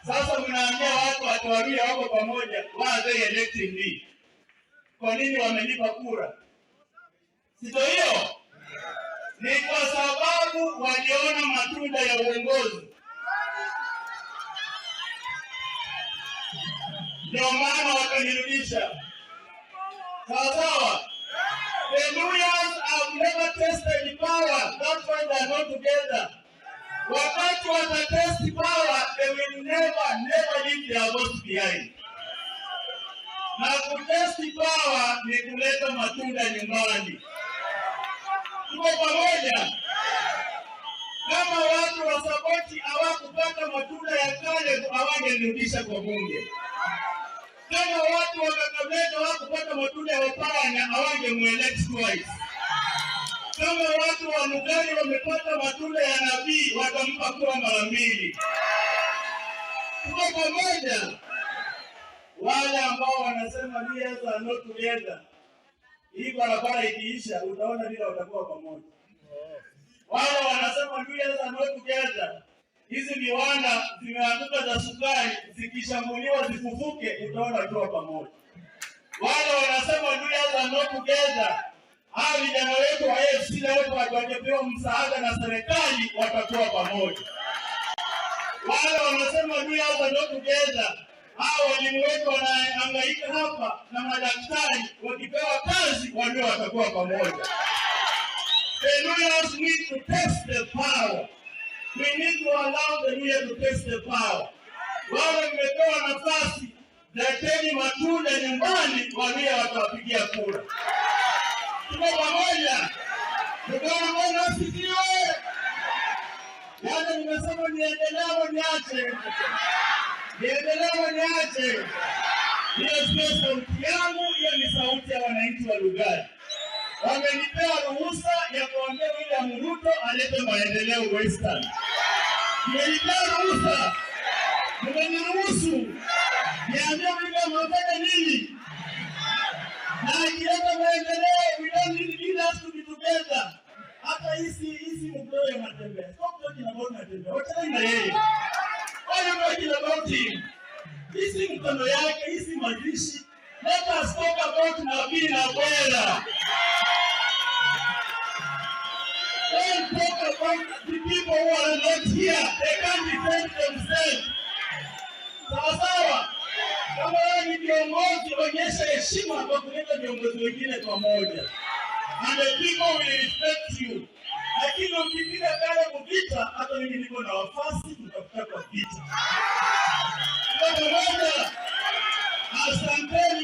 Sasa mnaambia watu ati Waluhya wako pamoja, why are they electing me? Kwa nini wamenipa kura? Si ndio hiyo? Ni kwa sababu waliona matunda ya uongozi, ndio maana wakanirudisha. Sawa sawa. The Luhyas have never tasted power. That's why they are not together. Wakati watatest power, they will never, never leave their votes behind. Na kutest power ni kuleta matunda nyumbani. Tuko pamoja? Kama watu wa Saboti hawakupata matunda ya Caleb, hawangerudisha kwa bunge. Kama watu wa Kakamega hawakupata matunda ya Oparanya, hawangemuelect twice. Kama watu wa Lugari wamepata matunda ya Nabii, watampa kura mara mbili. Tuko pamoja? Wale ambao wanasema Luhyas are not together, hii barabara ikiisha, utaona vile watakuwa pamoja. Wale wanasema Luhyas are not together, hizi viwanda zimeanguka za sukari, zikishambuliwa zifufuke, utaona wakiwa pamoja. Wale wanasema Luhyas are not together, hawa vijana wetu wa AFC leo wakipewa msaada na serikali watakuwa pamoja. Wale wanasema Luhyas are not together, hawa walimu wetu wanahangaika hapa na madaktari wakipewa kazi, walio watakuwa pamoja. The Luhyas need to test the power. We need to allow the Luhya to test the power. Wale mmepewa nafasi, leteni matunda nyumbani, Waluhya watawapigia kura. Tuko pamoja? Tukaona Bwana asifiwe. Yaani nimesema niendelee au niache? Niendelee au niache? Hiyo sio sauti yangu, hiyo ni sauti ya wananchi wa Lugari. Wamenipea ruhusa ya kuambia William Ruto alete maendeleo Western. Mmenipea ruhusa, mmeniruhusu niambie William afanye nini, na akileta maendeleo, we don't need leaders to be together. Hata hizi mtoe Natembeya. Stop talking about Natembeya. Wachana na yeye. Why are you talking about him? Hizi mkono yake, hizi mazishi. Let us talk about Nabii na Bwera. Don't talk about the people who are not here. They can't defend themselves. Sawa sawa. Kama wewe ni kiongozi, onyesha heshima kwa kuleta viongozi wengine pamoja. And the people will respect you. Lakini ukipiga kale vita, hata mimi niko na wafasi, tutakuta kwa vita. Tuko pamoja? Asanteni.